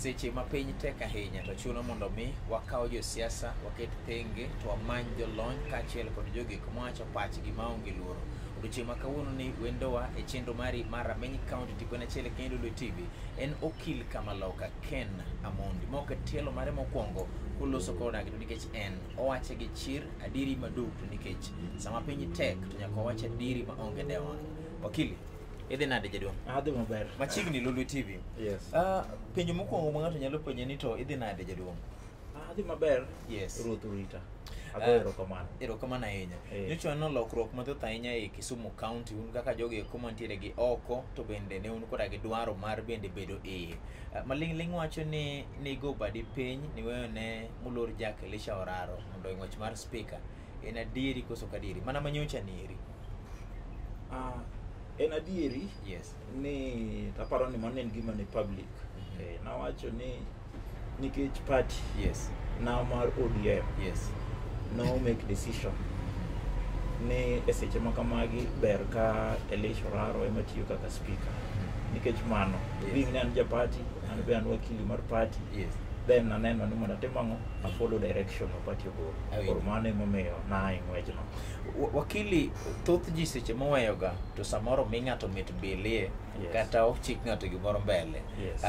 Seche ma piny tek ahinya to chuno mondo mi wakaw josiasa waket thenge to wamany jolony kaachiel kod jogo mawacho pachgi maonge luoro. Odiochieng' ma kawuono ni wendowa e chenro mari mar Rameny County tipo en achiel kendo Lolwe TV en okil Kamaloka Ken Amondi moket tielo mare mokwongo koloso koda to nikech en owache gi chir adieri maduk to nikech sama piny tek to nyaka wawach adieri maonge dewo wang'. Wakili, idhi nade jaduong'? Adhi maber. Machiegni Lolwe TV. Yes. Penjo mokwongo ma ng'ato nyalo penje ni to idhi nade jaduong'? Adhi maber. Yes. Ruoth orita. Ago erokamano. Erokamano ahinya. Eh. Nyocha waneno lokruok mathoth ahinya e Kisumu County, un kaka jogo eko mantiere gi oko to bende ne un koda gi dwaro mar bende bedo iye. Maling'ling' wacho ni nigo badi piny niweyo ne molor Jack Elisha Oraro mondo e ng'wech mar speaker. En adieri koso ok adieri? Mana manyocha nieri. En adieri Yes. ni aparo ni mano en gima ni public. Nawacho ni nikech party Yes. na mar ODM Yes. no make decision ni e seche ma kamagi ber ka Elisha Oraro ema tiyo kaka speaker. Nikech mano, Yes. being ni an ja party, an be an wakili mar party. Yes. Then aneno ni mondo atim ang'o, a follow direction ma party ogolo. Awinjo. Koro mano emomiyo naa e ng'wejno. Wakili, thoth ji seche moweyoga to samoro mi ng'ato mit bilie Yes. kata ochik ng'ato gimoro mbele. Yes.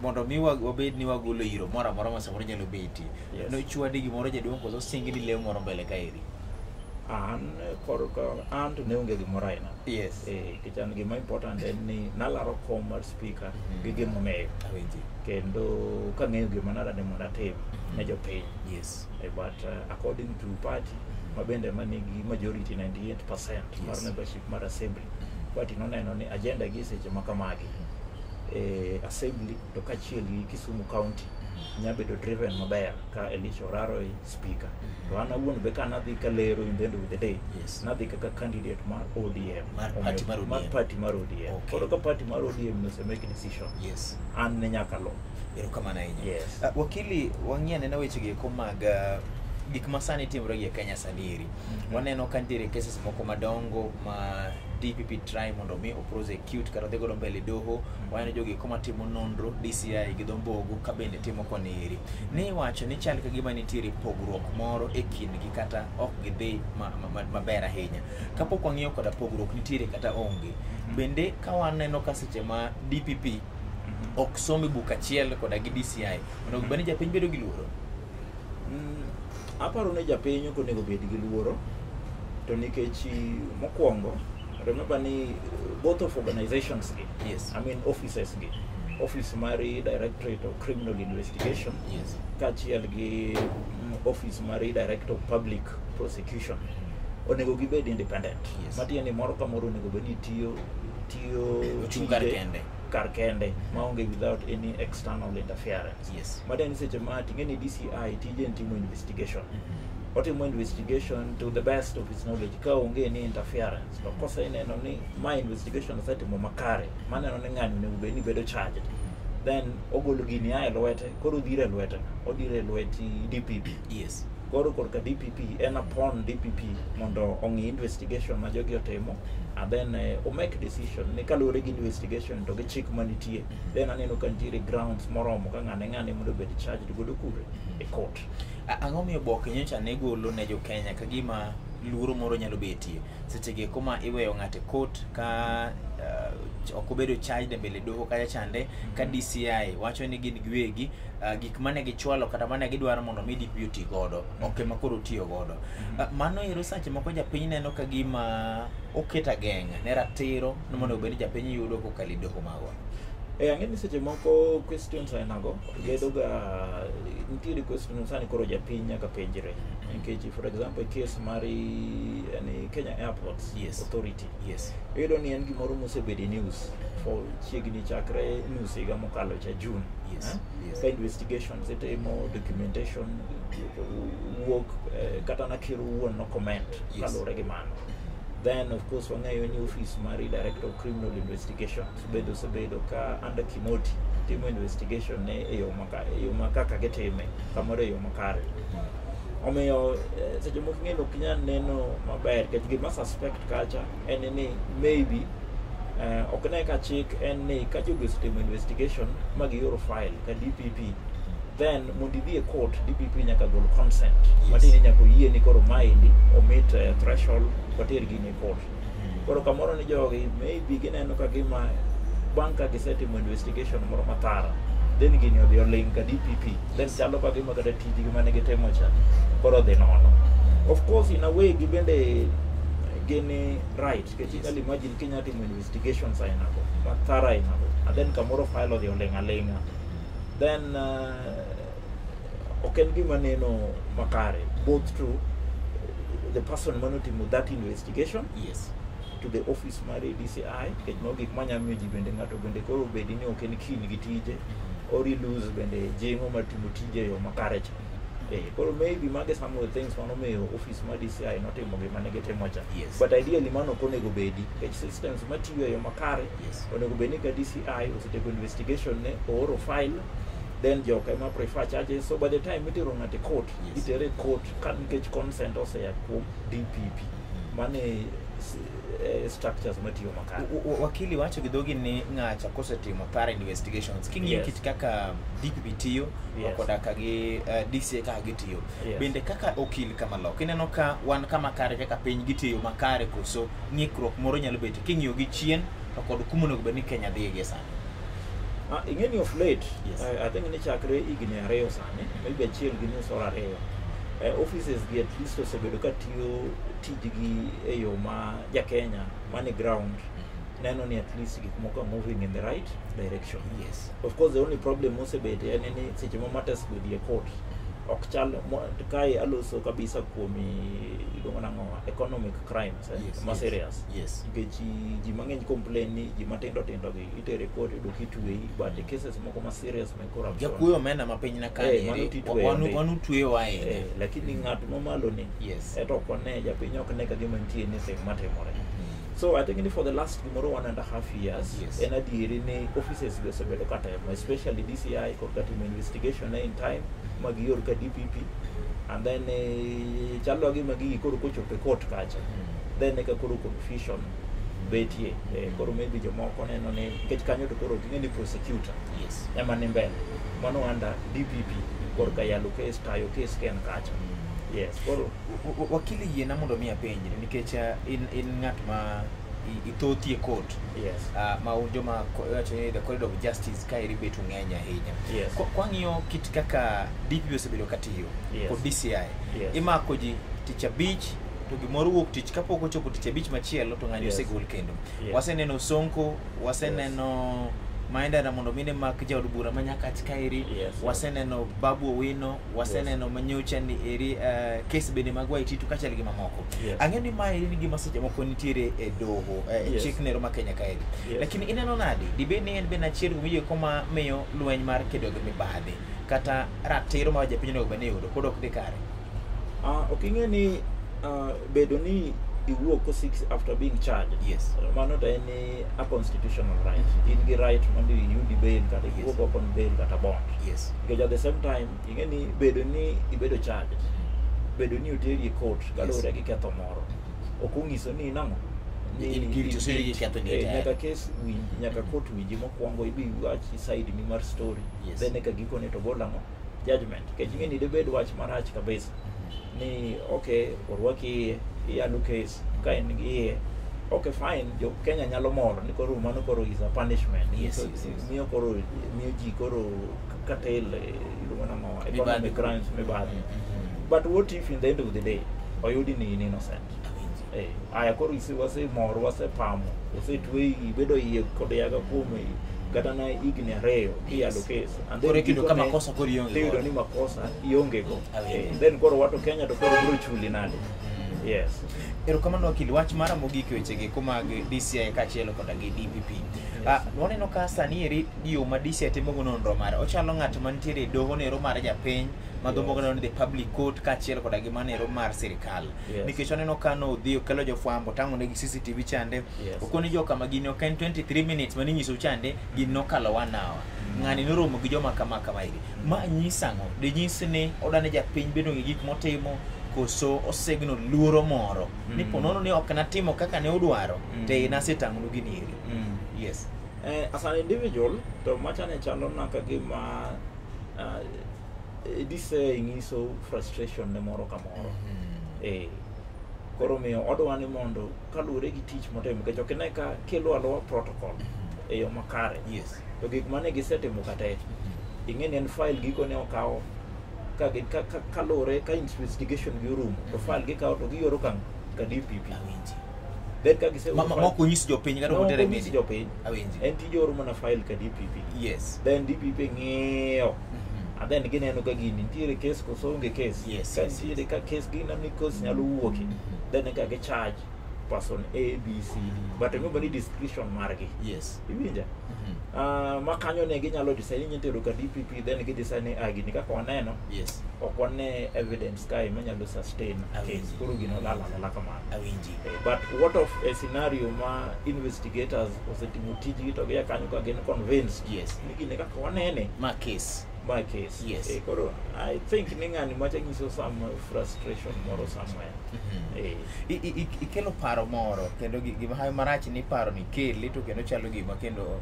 Mondo mi wabed ni wagolo iro moro amora ma samoro nyalo betie. Yes. Nochwadi gimoro jaduong' koso osingi ni lew moro mbele kaeri? An korka an to ne onge gimoro aina. Yes. Nikech an gima important en ni nalaro kom mar speaker gi gimomiyo. Awinji. Kendo kang'eyo gima nadwa mondo atim ne jopiny. Yes. But according to party ma bende manigi majority 98% mar Yes. membership mar assembly. Party noneno ni agenda gi seche ma kamagi assembly to kaachiel gi Kisumu County nya bedo driven maber ka Elisha Oraro e speaker. To an awuon be ka nadhi kalero in the end of the day, Yes. nadhi kaka candidate mar ODM. Mar party mar Mar ODM. party mar ODM. Okay. Koro ka party mar ODM ose make decision, Yes. an ne nyaka lo. Erokamano ahinya. Yes. Wakili, wang'i anena weche gi eko mag gik ma sani timore gi e Kenya sani eri. Waneno ka nitiere cases moko madongo ma DPP try mondo mi o prosecute kata dhi godo mbele doho. Waneno jogi eko matimo nonro DCI gi dho mbogo ka bende timo koni eri. Ni iwacho ni chal ka gima nitiere pogruok moro e kindgi kata ok gidhi maber ahinya. Kapok wang'iyo koda pogruok nitiere kata onge. Bende ka waneno ka seche ma DPP ok som e buk achiel koda gi DCI, onego bed ni japiny bedo gi luoro? Aparo ni japiny ok onego bed gi luoro to nikech mokwongo remember ni both of organizations gi, Yes. I mean offices gi, office mari Directorate of Criminal Investigation Yes. kaachiel gi office mari Director of Public Prosecution onego gibed independent. Yes. Matiende ni moro ka moro onego bed ni tiyo Ochung' kar tije kende. kar kende maonge without any external interference. Yes. Matiende ni seche ma ting'e ni DCI tije en timo investigation. Otimo investigation to the best of his knowledge ka onge ni interference. To koseneno ni ma investigation osetimo makare, maneno ni ng'ani onego bed ni bedo charged, then ogolo gini a e lwete, koro odhire e lwete, odhire e lwet DPP. Yes. Koro korka DPP en upon DPP mondo ong'i investigation ma jogi otimo and then o make decision ni kaluwore gi investigation to gi chik manitie, then aneno ka nitiere grounds moromo ka ng'ane ng'ane mondo obed charged godo kure e court. Ang'o miyo oboke nyocha ne golo ne jo Kenya ka gima luoro moro nyalo betie seche gi eko ma iweyo ng'ato e court ka ok obedo charged e mbele doho kacha chande ka DCI wacho ni gin giwegi gik mane gichwalo kata mane gidwaro mondo mi DPP oti godo ok ema koro otiyo godo. Mano ero seche moko japiny neno ka gima oketo ageng'a ne ratiro ni mondo obed ni japiny yudo kokalo e doho magwa. Ang'e ni seche moko questions ainago bedo ga nitiere question sani koro japiny nyaka penjre nikech for example case mar yani Kenya Airports Authority iyudo ni en gimoro mosebedo e news for chiegni chakre nus higa mokalo cha June. Ka investigations itimo, documentation wuok, kata na ker owuon no comment kaluwore gi mano. Then of course wang'eyo ni office mari Director of Criminal Investigations bende osebedo ka under Kinoti timo investigation ne e yo maka, e yo ma kaka gitime kamoro e yo makare. Omiyo seche moko ing'e ni ok inyal neno maber nikech gima suspect kacha en ni maybe ok ne ka chik en ni ka jogi osetimo investigation ma gioro file ka DPP, then mondo idhi e court, DPP nyaka gol consent. Matiende ni nyaka oyie ni koro maendi omit threshold water gini e court. Koro kamoro ni jogi maybe gineno ka gima bang' ka gisetimo investigation moro mathara, then gini odhi oling' ka DPP, then chalo ka gima kata tijgi mane gitimo cha koro odhi nono. Of course in a way gibende gin right nikech inyalo imagine kinya timo investigations ainago mathara ainago and then kamoro file odhi oling' aling'a, then ok en gima neno makare both to the person manotimo that investigation to the office mar DCI, nikech mago gik manyalo miyo ji bende ng'ato bende koro bedi ni ok en keen gi tije or i lose bende jing'o mar timo tije e yo makare cha. Koro maybe mage some of the things manomiyo office mar DCI notimo gima ne gitimo cha. But ideally mano ok onego bedi nikech systems matiyo e yo makare onego bed ni ka DCI osetieko investigation ne ooro file, then joka ema prefer charges, so by the time itero ng'ato e court, itere e court ka nikech consent osea kuom DPP. Mane structures matiyo makare. Wakili wacho gi dhogi ni ng'acha kosetimo thorough investigations king'iyo kit kaka DPP tiyo koda ka gi DCI kaka gitiyo, bende kaka okil kamalo ineno ka wan kama kare kaka piny gitiyo makare koso ng'ikruok moro nyalo betie king'iyo gi chien to kod kuma onego bed ni Kenya dhiye gie sani? Ing'e ni of late, I think ni chakre higni 2 sani, maybe 1.5 or 2, offices gi at least osebedo ka tiyo tijgi e yo ma ja Kenya mane ground neno ni at least gik moko are moving in the right direction. Of course the only problem mosebete en ni seche ma matters go dhi e court ok chal kae aloso kabisa kuom iluongo nang'o economic crimes ma serious. Nikech ji mang'eny complain ni ji matindo tindo gi itere court iyudo kitweyi, but e cases moko ma serious mag corruption Jakuoyo omenda ma piny na mano kani titweyo ndi. wanu tweyo ahinya. Lakini ng'at mamalo ni eto ok one japiny ok ne ka gima nitie anything matimore. So I think ni for the last gimoro 1.5 years, en adieri ni offices gi osebedo ka temo, especially DCI kod timo investigation in time ma gior ka DPP, and then chalo gima gigi koro kochopo e court kacha, then eka koro confusion betie. Koro maybe jomoko neno ni nikech kanyo to koro ging'e ni prosecutor ema ni mbele, mano under DPP korka yalo case tayo case ka en kacha. Yes, koro Wakili yiena mondo mi apenjri nikech in ng'at ma ithothi e court. Ma un joma iwacho ni the corridor of justice ka eri bet ung'eny ahinya. Kwang'iyo kit kaka DPP osebedo katiyo kod DCI, imako ji tich abich to gimoro wuok tich kapok ochopo tich abich machielo to ng'ani osegol kendo. Waseneno Sonko, waseneno Maendana mondo mine mak jaod bura ma Nyakach kaeri, waseneno Babu Owino, waseneno manyocha ni eri kes bende mag Waititu kaachiel gi mamoko. Ang'eyo ni mae en gima seche moko nitiere e doho, chik nero ma Kenya kaeri. Lakini ineno nade dibed ni en bende achiel kuom gigo ma miyo lweny mar kedo gi mibadhi kata ratiro ma japiny onego bed ni yudo pod ok dhi kare? Ok ing'e ni bedo ni iwuok 6 after being charged. Mano to en ni a constitutional right. In gi right mondo iyudi bail kata iwuok oko on bail kata bond. Nikech at the same time ing'e ni bedo ni ibedo charged, bedo ni oteri e court kaluwore gi ketho moro, ok onyiso ni nang'o ni In guilty, oseyudi gi ketho ni tayari. Nyaka case winji, nyaka court winji mokwongo ibi wach side ni mar story. Then eka gikone to gol ang'o judgment. Nikech ing'e ni dibed wach marach kabisa. Ni okay, orwaki iyalo case ka in gi iye. Okay, fine, jo Kenya nyalo mor ni koro mano koro is a punishment. Yes. Miyo koro miyo ji koro curtail, iluongo nang'o, economic Mibadhi. crimes, mibadhi. But what if in the end of the day oyudi ni in innocent? Awinji. Aya koro ise wasemor, wasepamo, osetweyi, ibedo iye kod yaga kuom kata na higni 2 kiyalo case. And Koro iyudo ka gikone makosa koro ionge tiyudo godo. ni makosa ionge go. Awinji. Then koro wato Kenya to koro biro chuli nade? Yes. Erokamano wakili, wach mara mogik e wechegi eko mag DCI kaachiel koda gi DPP. Waneno ka sani eri yo ma DCI timogo nonro mare, ochalo ng'at mantiere e doho nero mar japiny ma dho moko ni the public court kaachiel koda gi manero mar sirikal. Nikech waneno ka nodhi okelo jofwambo tang'o negi CCTV chande, okoni joka ma gini ok en 23 minutes maninyisou chande, gini nokalo 1 hour. Ng'ani noromo gi joma kama kama eri. Ma nyis ang'o? Dinyis ni odwa ni japiny bedo gi gik motimo koso osegno luoro moro ni ponono ni ok natimo kaka ne udwaro te nasetang'onu gini eri. Yes. As an individual, to machane chalo na ka gima DCI nyiso frustration ne moro ka moro. Koro miyo odwa ni mondo kaluwore gi tich motimo, nikech ok ine ka kelo aluwa protocol e yo makare. To gik mane gisetimo kate, ing'e ni en file gikone okawo ka gi- ka ka kaluwore ka investigation gi orumo to file gikawo to gioro ka DPP. Awinji. Then ka gise Ma ok onyis jopiny kata No, ok otere ok onyis media. jopiny. Awinji. En tij oro mana file ka DPP. Then DPP ng'iyo and then gineno ka gini nitiere case koso onge case. Ka nitiere ka case, gineno ni case nyalo wuoke, then eka gi charge person A, B, C, D. But remember ni discretion margi. Iwinja? Ma kanyo ne ginyalo decide ni tero ka DPP, then gi decide ni ah, gini kaka waneno ok wane evidence kae manyalo sustain Awinji. case, koro gino lal alala kamano. Awinji. But what of a scenario ma investigators osetimo tijgi to gia kanyo ka gin convinced ni gini kaka wanene Ma case. my case. Koro I think ni ng'ani macha nyiso some frustration moro somewhere. Ikelo paro moro kendo gima hayo marach ni paro ni keli to kendo chalo gima kendo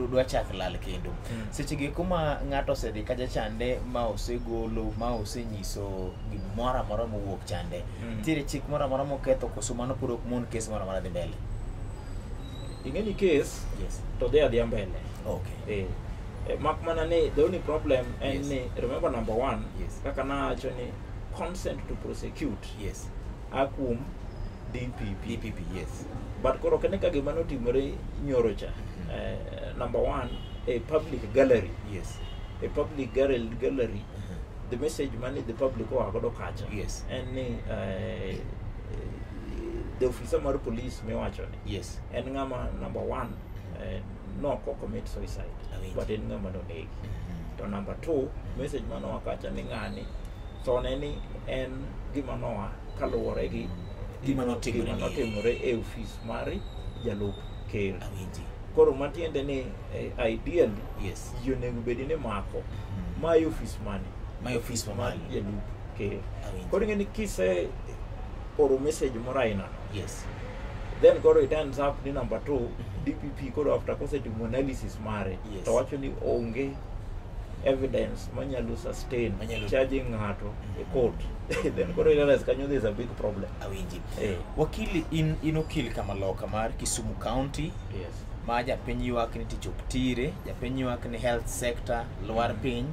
dwa chak lal kendo. Seche gi kuma ng'ato osedhi kacha chande ma osegolo ma osenyiso gimoro amora mowuok chande. Nitiere chik moro amora moketho koso mano pod ok mon case moro amora dhi mbele? Ing'e ni case to dhi adhiya mbele. Mak mana ni the only problem en ni remember number one, kaka nawacho ni consent to prosecute a kuom DPP. DPP, yes. But koro ok ne ka gima notimore nyoro cha. Number one, a public gallery. A public gallery, the message mane the public oa godo kacha en ni the officer mar police miwacho ni en ng'ama number one, nok o commit suicide, Awinjo. but en ng'ama nonegi. To number two, message manoa kacha ni ng'ani thone ni en gima noa kaluwore gi Gima notimore gima ni. Notimore e ofis mar jalup ker. Awinji. Koro matiende ni ideally ji onego bedi ni mako ma e ofis mane? Ma e ofis mar mamalo. jalup ker. Awinjo. Koro ing'e ni kise oro message moro aina no, then koro it ends up ni number two, DPP koro after kosetimo analysis mare to wacho ni onge evidence manyalo sustain charging ng'ato e court, then koro realize kanyo there's a big problem. Awinji. Wakili, in okil kamaloka mar Kisumu County ma japiny ywak ni tich ok tire, japiny ywak ni health sector lwar piny,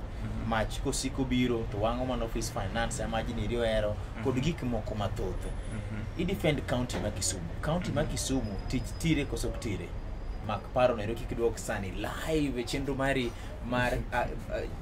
mach kosiko biro to wang'o mana office finance ema ji niri ohero kod gik moko mathoth. I defend county ma Kisumu. County ma Kisumu tich tire koso ok tire? Mak paro no ero kik duok sani live e chenro mari mar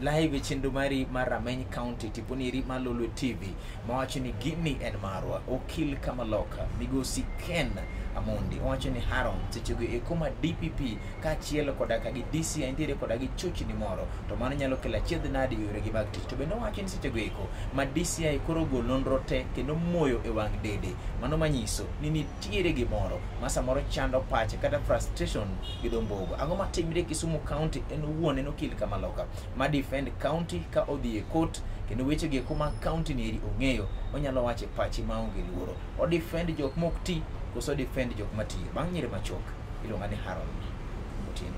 live e chenro mari mar Rameny County tiponi eri mar Lolwe TV mawacho ni gini en marwa. Okil Kamaloka migosi Ken Amondi owacho ni Haron sechego eko ma DPP kaachiel koda ka gi DCI nitiere koda gi chochni moro to mano nyalo kelo achiedh nade e yoregi mag tich. To bende owacho ni sechego eko ma DCI koro ogolo nonro te kendo moyo e wang' dede, mano manyiso ni nitiere gimoro ma samoro chando pache kata frustration gi dho mbogo. Ang'o matimre Kisumu County? En owuon en okil Kamaloka ma defend county ka odhi e court kendo weche gi eko mag county ni eri ong'eyo onyalo wacho e pache maonge luoro. O defend jok mok ti koso defend jok matiyo? Bang' nyiri machuok iluonga ni Harold Otieno.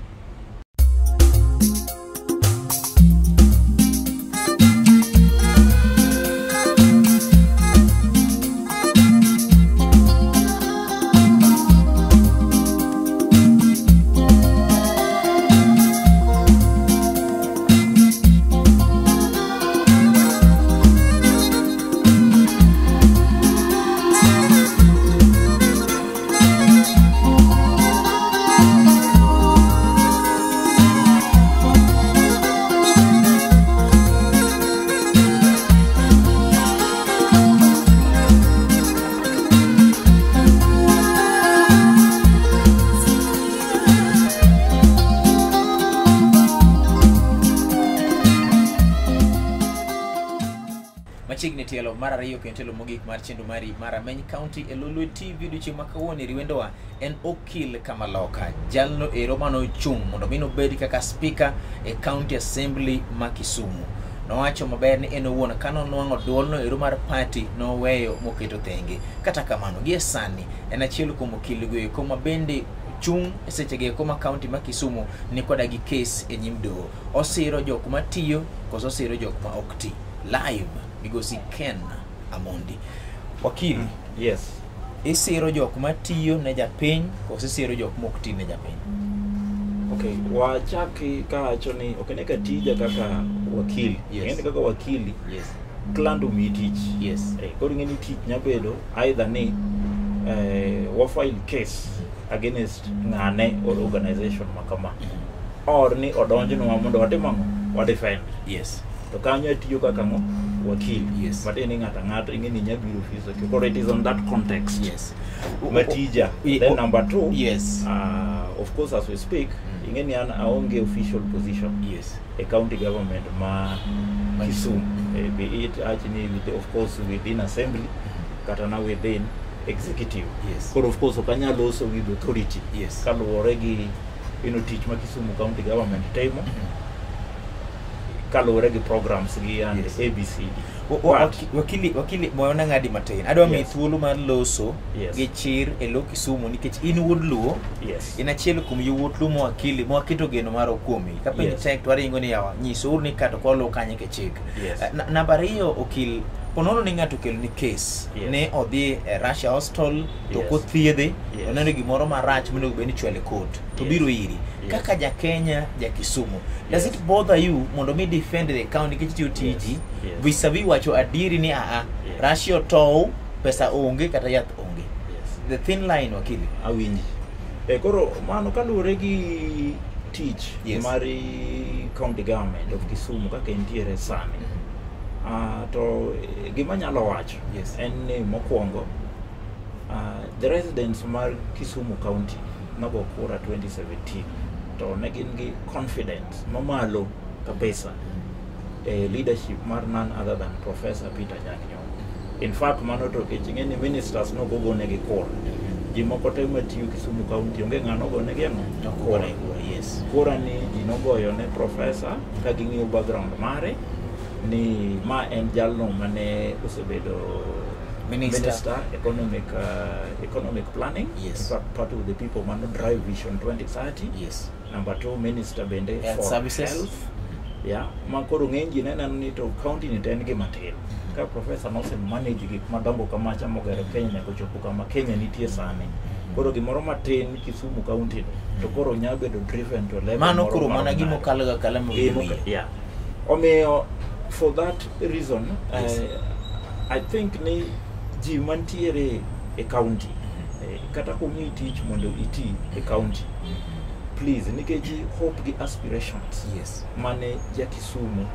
Wachiegni tielo mar ariyo kendo tielo mogik mar chenro mari mar Ameny County e Lolwe TV odiochieng' ma kawuono eri wendowa en Okil Kamaloka, jalno ero manochung' mondo mi nobed kaka speaker e County Assembly ma Kisumu. Nowacho maber ni en owuon kanonwang'o duolno ero mar party noweyo moketo thenge. Kata kamano, gie sani en achiel kuom okil go eko ma bende chung' e sechego eko ma county ma Kisumu ni koda gi kes e nyim doho. Osiro jok matiyo koso osiro jok ma ok ti. Live migosi Ken Amondi. Wakili, Yes. isiro jok matiyo ne japiny koso isiro jok mok ti ne japiny? Okay, wachaki kawacho ni ok ne ka tija kaka wakili. Yes. Ing'e ni kaka wakili, Yes. client omiyi tich. Yes. Koro ing'e ni tich nyabedo either ni wa file case against ng'ane or organization ma kama or ni odonjnwa mondo watim ang'o? Wa defend. Yes. To kanyo atiyo kaka ang'o? Wakili. Yes. Matiende ni ng'ato ang'ata ing'e ni nyabiro ofis. Koro it is on that context. Yes. Matija. Then number two, Yes. Of course as we speak, ing'e ni an aonge official position Yes. e county government ma Kisumu. Be it actually with, of course within assembly, kata na within executive. Yes. Koro of course ok anyal loso with authority. Yes. Kaluwore gi tich ma Kisumu county government timo, kaluwore gi programs gi and Yes. ABCD. But, Wakili moyona ng'adi matin. Adwa miyi Yes. thuolo mar loso Yes. gi chir e lo Kisumu nikech in wuod Luo. Yes. In achiel kuom yawuot Luo mawakili mwaketo geno marwa kuomi. Ka piny Yes. tek to waringo ni yawa nyisouru ni kato kwaluwo kanye ke chik. Yes. Namba ariyo okil, ponono ni ng'ato okeloni kes Yes. ne odhi e Russia Hostel to Yes. kothiedhe Yes. oneno gimoro marach monego bed ni ichwale court to Yes. biro iri Yes. kaka ja Kenya ja Kisumu does Yes. it bother you mondo mi defend the county nikech itiyo tiji Yes. Yes. vis-a-vis wacho adieri ni aa Yes. Russia otow pesa onge kata yath onge Yes. the thin line wakili. Awinji. Koro mano kaluwore gi tich Yes. mar county government of Kisumu kaka entiere sani. To gima nyalo wacho Yes. en ni mokwongo the residents mar Kisumu County nogo kura 2017 to ne gin gi confidence mamalo kabisa e leadership mar none other than Professor Peter Anyang' Nyong'o. In fact mano to kech ing'e ni ministers nogogonegi kura. Ji moko te matiyo Kisumu County onge ng'ano ogonegi ang'o? Kura. Yes. Kura ni ji nogoyo ne professor ka ging'iyo background mare ni ma en jalno mane osebedo Minister. economic planning. Yes. In fact, part of the people mano drive Vision 2030. Yes. Number 2, minister bende Health for services. health. Yeah, ma koro ng'eny ji ne neno ni to county ni to en gima tin. Ka professor nose manage gik madongo kamacha mogero Kenya nyaka ochopo kama Kenya nitie sani. Koro gimoro matin Kisumu County ni to koro nyalo bedo driven to level Mano moro koro mar mana gima nade. okalo ga kala Gima mowinjo. yeah. Omiyo for that reason Yes. I think ni ji mantiere e county kata komiyi tich mondo iti e county please nikech hope gi aspirations Yes. mane ja Kisumu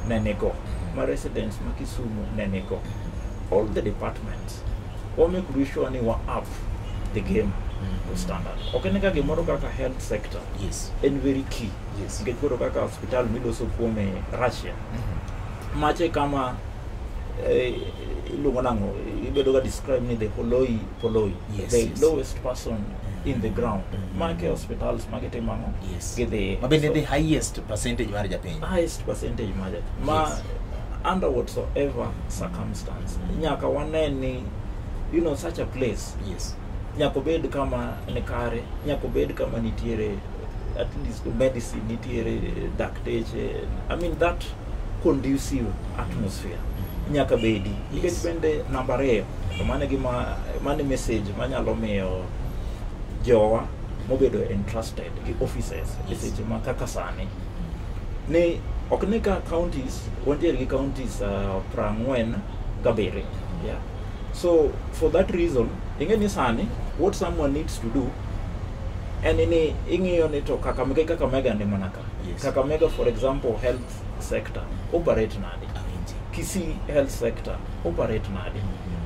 ne nigo ma residents ma Kisumu ne nigo all the departments wa make sure ni wa up the game to standard. Ok en ka gimoro kaka health sector Yes. en very key. Yes. Nikech koro kaka hospital miloso kuome Russia mache kama iluongo nang'o ibedo ga describe ni the holoi poloi Yes, the yes. lowest person in the ground mage hospitals magitimo ang'o Yes. gidhiye Ma bende So- the highest percentage mar japiny. highest percentage mar ma Yes. under whatsoever circumstance nyaka wane ni such a place Yes. nyaka obed kama ni kare nyaka obed kama nitiere at least medicine nitiere dakteche I mean that conducive atmosphere nyaka bedi nikech Yes. bende namba ariyo to mano e gima mano e message manyalo miyo jowa mobedo entrusted gi offices e Yes. seche ma kaka sani ni ok ni ka counties wantiere gi counties 47 yeah. So for that reason ing'e ni sani what someone needs to do en ni ing'iyo ni to Kakamega ni mana ka. Yes. Kakamega for example health sector operate nade Awinji. Kisii health sector operate nade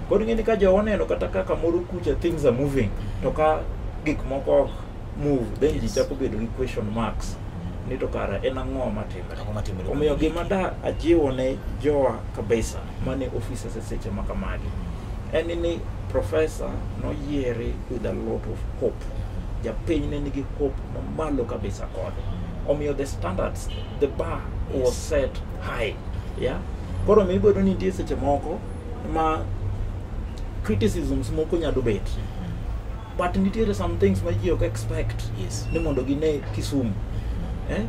koro ing'e ni ka jowa oneno kata ka kamoro kucha things are moving to ka gik moko ok move then ji Yes. chako bedo gi question marks ni to kara en ang'o matimore. Ang'o matimore Omiyo kuom gima da ajiwo ne jowa kabisa mane offices e seche ma kamagi en ni professor noyiere with a lot of hope. Japiny ne nigi hope mamalo kabisa kode. Omiyo the standards, the bar was set high. Yeah? Koro miyo ibedo ni nitie seche moko ma criticisms moko nyalo bet. But nitiere some things ma ji ok expect ni mondo gine Kisumu. Eh?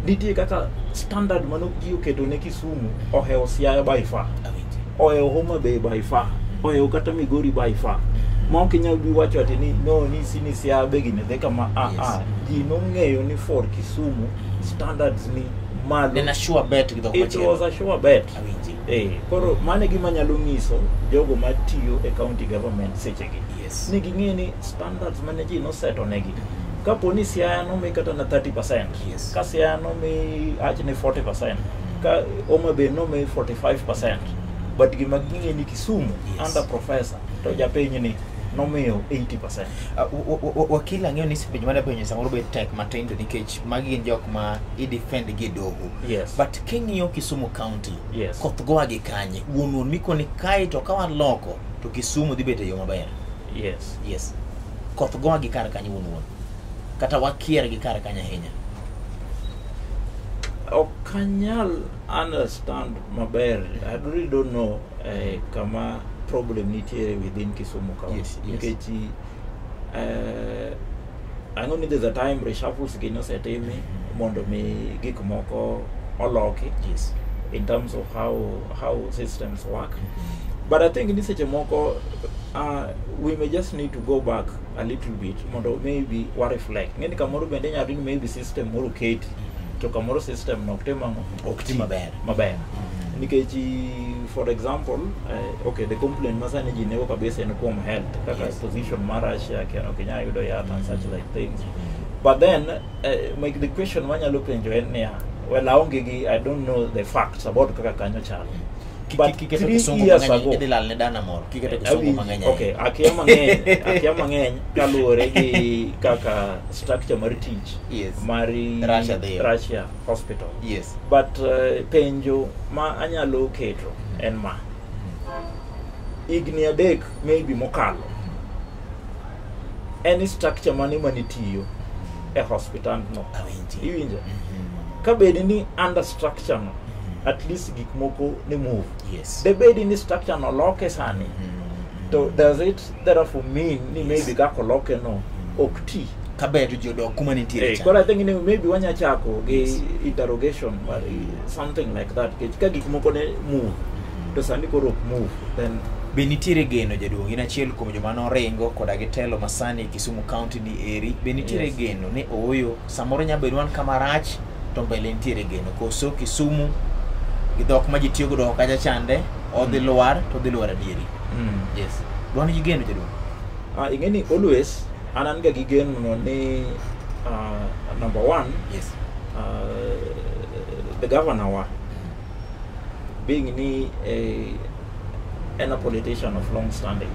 Nitie kaka standard mano ji oketo ne Kisumu ohewo Siaya by far. Awinji. Ohewo Homa Bay by far. Ohewo kata Migori by far. Ma ok inyal bi wacho ati ni no ni sini Siaya be gini dhi kama a a. Ji nong'eyo ni for Kisumu standards ni malo. Ne en a sure bet gi dhok It machielo. was a sure bet. Awinji. Koro mano e gima anyalo nyiso jogo matiyo e county government sechegi. Ni ging'e ni standards mane ji noseto negi. Kapo ni Siaya nomi kata na 30%, ka Siaya nomi achne 40%, ka Homa Bay nomi 45%, but gima ging'e ni Kisumu under professor to japiny ni nomiyo 80%. Wakil ang'eyo ni penjo mane penjo samoro bet tek matin to nikech magi gin jok ma i defend gi e doho. But king'iyo Kisumu County, koth goa gi kanye? Wuon wuon mikoni kae to ka waloko to Kisumu dhi bet e yo maber. Yes. Koth goa gi kar kanye wuon wuon? Kata wakier gi kar kanye ahinya? Ok anyal understand maber. I really don't know kama problem nitiere within Kisumu County. Nikech ang'o ni there's a time reshuffles gi nosetimi mondo mi gik moko oloki in terms of how systems work. But I think ni seche moko we may just need to go back a little bit mondo maybe wa reflect. Ng'eni kamoro bende inyalo ni maybe system moro oketi to kamoro system no ok tim ang'o? Ok ti maber. Maber. Nikech for example, okay, the complaint ma sani ji nego kabisa en kuom health kaka position mar Russia ok inyal yudo yath and such like things. But then like the question manyalo penjo en niya, well aonge gi, I don't know the facts about kaka kanyo chalo. But Kiketo 3 kisungu years mang'eny ago, idhi lal ne dana moro. Kiketo kisungu Awinji. mang'eny Okay, ahinya. akia mang'eny kaluwore gi kaka structure mar tich mar Russia dhiyo. Russia hospital. But penjo ma anyalo keto en ma. Higni 3 maybe mokalo. Any structure mane manitiyo e hospital no. Awinji. Iwinjo? Ka bed ni under structure no, at least gik moko ne move. De bed ni structure no loke sani, to does it therefore mean ni maybe kaka oloke no ok ti? Kaber to ji odok kuma nitiere cha. Koro I think ni maybe wanya chako gi interrogation mar something like that. Nikech ka gik moko ne move, to sani koro ok move, then Be nitiere geno jaduong', in achiel kuom joma noringo koda gi telo masani e Kisumu County ni eri, be nitiere geno ni ooyo samoro nya bedo wan kama rach to mbele nitiere geno koso Kisumu gi dhok ma ji tiyo godo kacha chande odhi lwar to odhi lwar adieri. Yes. Dwan gi geno jaduong'. Ing'e ni always an ga gi geno no ni number one, the governor wa being ni en a politician of long standing.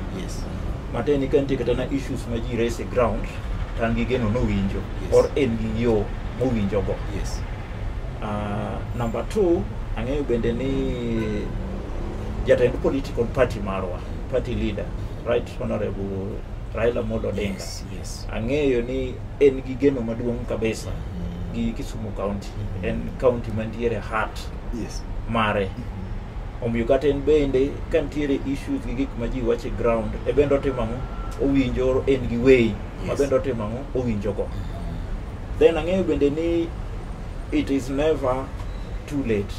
Matiende ni ka nitie kata na issues ma ji raise e ground, to an gi geno nowinjo or en gi yo mowinjo go. Number 2, ang'eyo bende ni jatend political party marwa, party leader, Right Honorable Raila Amolo Odinga. Ang'eyo ni en gi geno maduong' kabisa gi Kisumu County. En county mantiere heart mare. Omiyo kata en bende ka nitiere issues gi gik ma ji wacho e ground, e bende otimo ang'o? Owinjo en gi way ma bende otimo ang'o? Owinjo go. Then ang'eyo bende ni it is never too late.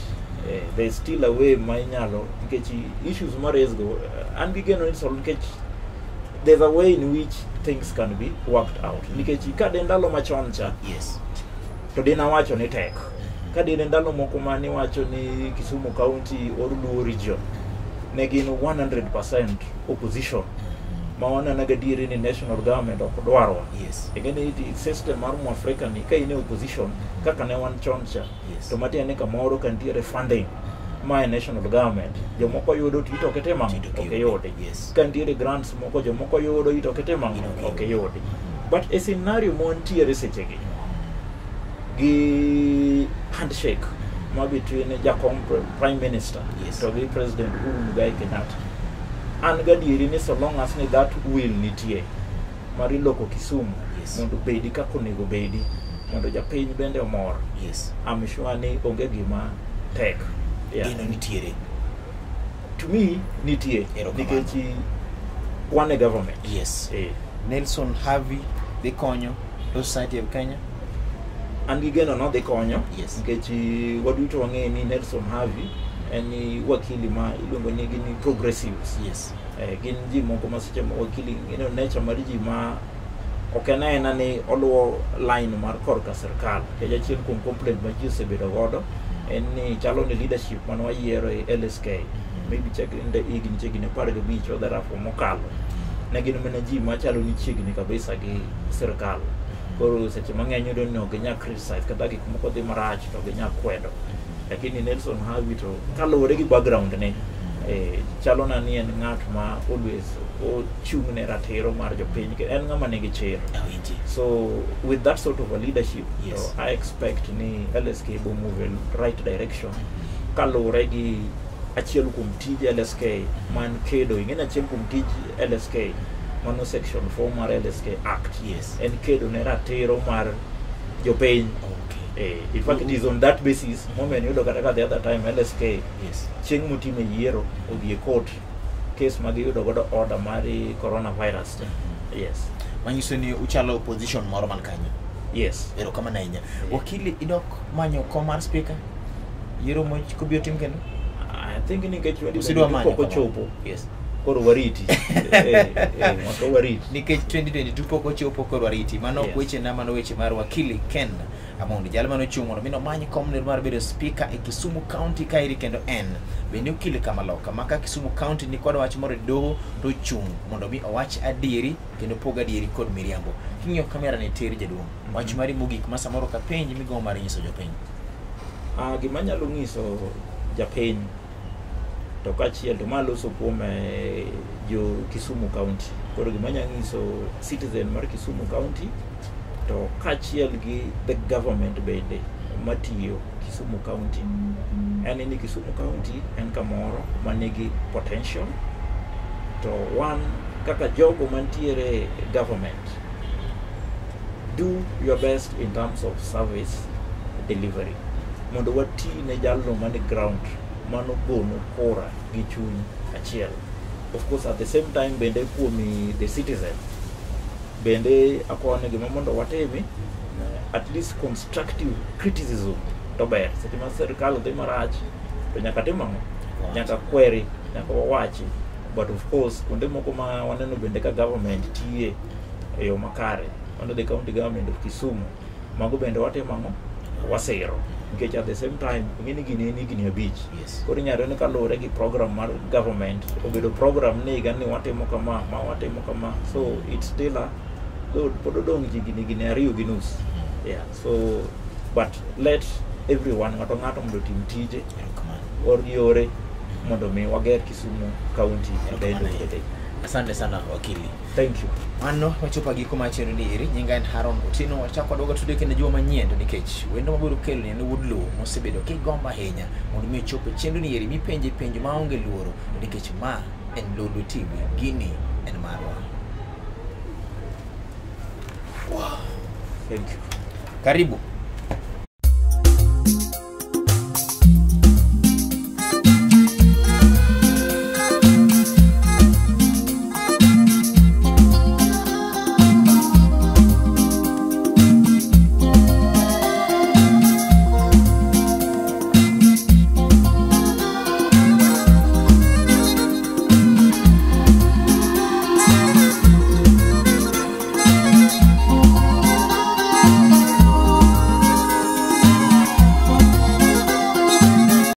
There is still a way ma inyalo, nikech issues ma raise go, an gi geno ni solve nikech there's a way in which things can be worked out. Nikech ka de ndalo machon cha, to dine awacho ni tek. Ka dine ndalo moko mane iwacho ni Kisumu County or Luo region ne gin 100% opposition, ma waneno gadieri ni national government ok dwarwa. Ing'e ni system mar Mwafrika ni ka in e opposition kaka ne wan chon cha, to matiende ni kamoro ka nitiere funding ma e national government, jomoko yudo to ito ok itim ang'o? Tito Ok iyudi. Ka nitiere grants moko jomoko yudo ito ok itim ang'o? Ito ok Ok iyudi. But e scenario ma wantiere sechegi, Gi handshake ma between jakom prime minister to gi President Uhuru Muigai Kenyatta, an gadieri ni so long as ni that will nitie mar loko Kisumu mondo obedi kaka onego bedi, mondo japiny bende omor, I'm sure ni onge gima tek. Yeah. Geno nitiere. To me nitie. Erokamano. Nikech wan e government. Nelson Havi dhi konyo Law Society of Kenya. An gi geno nodhi konyo nikech waduto wang'eyo ni Nelson Havi en ni wakili ma iluongo ni gin progressives. Gin ji moko ma seche moko wakili ng'eyo nature mar ji ma ok en aena ni oluwo line mar korka sirkal, nikech achiel kuom complaint ma ji osebedo godo en ni chalo ni leadership mane wayiero e LSK maybe chakre higni chiegni 15 or thereafter mokalo ne gin mana ji machalo ni chiegni kabisa gi sirkal. Koro seche mang'eny yudo ni ok ginyal criticize kata gik moko dhi marach to ginyal kwedo, lakini Nelson Havi to kaluwore gi background ne, chalo na ni en ng'at ma always ochung' ne ratiro mar jopiny, en ng'ama nigi chir. Awinji. So with that sort of a leadership, to I expect ni LSK bo move in right direction kaluwore gi achiel kuom tij LSK man kedo. Ing'e ni achiel kuom tij LSK mano section 4 mar LSK Act en kedo ne ratiro mar jopiny. In fact, it is on that basis momiyo niyudo kata ka the other time LSK chieng' motime yiero odhi e court case ma giyudo godo order mar coronavirus cha. Yes. Manyiso ni uchalo opposition moro man kanyo. Yes. Erokamano ahinya. Wakili, idok manyo kom mar speaker? Yiero kobiro tim kendo? I think nikech Usidwa 2022 manyo pok kamano. ochopo. Koro wariti. Maka wariti. Nikech 2022 pok ochopo, koro wariti. Mano ok weche na, mano weche mar wakili Ken Amondi. Jal mane ochung' mondo mi nomany kom mar bedo speaker e Kisumu County kaeri, kendo en bende okil kamaloka ma ka Kisumu County ni kod wach moro e doho to ochung' mondo mi owach adieri kendo pog adieri kod miriambo. King'iyo kamera ni tir, jaduong', wach mari mogik ma samoro ka penj migomo mar nyiso jopiny. Gima anyalo nyiso japiny to kaachiel to ma loso kuom jo Kisumu County. Koro gima anyalo nyiso citizen mar Kisumu County to kaachiel gi the government bende matiyo Kisumu County en ni Kisumu County en kamoro manigi potential, to wan kaka jogo mantiere government, do your best in terms of service delivery mondo wati ne jalno mane ground mano gono kura gi chuny achiel. Of course, at the same time bende kuom the citizen bende akone gima mondo watimi at least constructive criticism to ber. Seche ma sirikal dhi marach to nyaka tim ang'o? Nyaka kweri, nyaka wawachi. But of course kuonde moko ma waneno bende ka government tiye e yo makare, mano the county government of Kisumu, mago bende watimo ang'o? Wasiro, nikech at the same time ing'e ni gini en higni 5. Koro inyalo yudo ni kaluwore gi program mar government obedo program ni higa ni watimo kama ma watimo kama, so it's still a though pod odong' higni 2.5. Yeah, so but let everyone, ng'ato ng'ato mondo otim tije or yore mondo mi wager Kisumu County at the end of the day. Asante sana, wakili. Thank you. Mano wachopo giko mar chenro ni eri. Nyinga en Haron Otieno. Wachako waduogo tude kendo juma manyien, to nikech wendo mabiro kelo ni en wuod luo mosebedo kigombo ahinya mondo mi ochop e chenro ni eri mipenje penjo maonge luoro, to nikech ma en Lolwe TV, gini en marwa. Wow. Thank you. Karibu.